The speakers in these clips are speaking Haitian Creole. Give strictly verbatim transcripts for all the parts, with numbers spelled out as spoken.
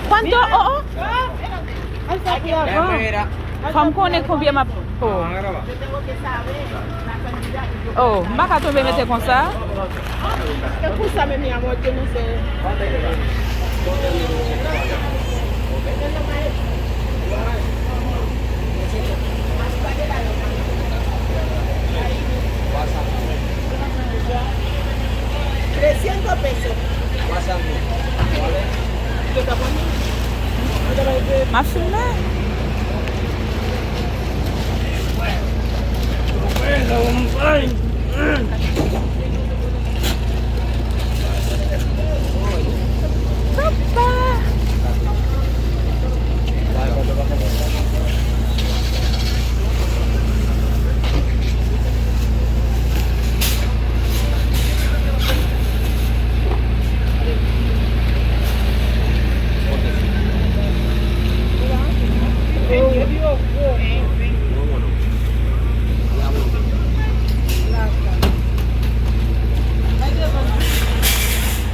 Cuánto? Oh, oh. Fò m konnen konbyen m ap. Oh. Oh, m pa ka tonbe mete konsa. Se pou sa menm, mi amor, yo no sé. Trescientos pesos. M ap filme.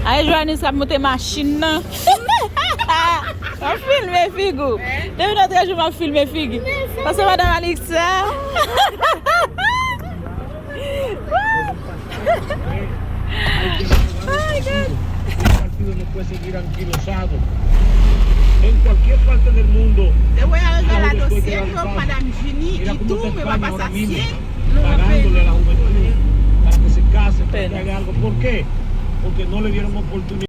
Ay, Joanis ap monte machin nan. Mwen filme figi w. Depi nan trè jou, mwen filme figi. Pase madanm Alexa. Oh my God. Partido no puede seguir anquilosado. En cualquier parte del mundo, te voy a regalar doscientos, madame Junie, y tú me vas a pasar cien. Pagándole a la juventud para que se case, para que haga algo. ¿Por qué? Porque no le dieron oportunidad.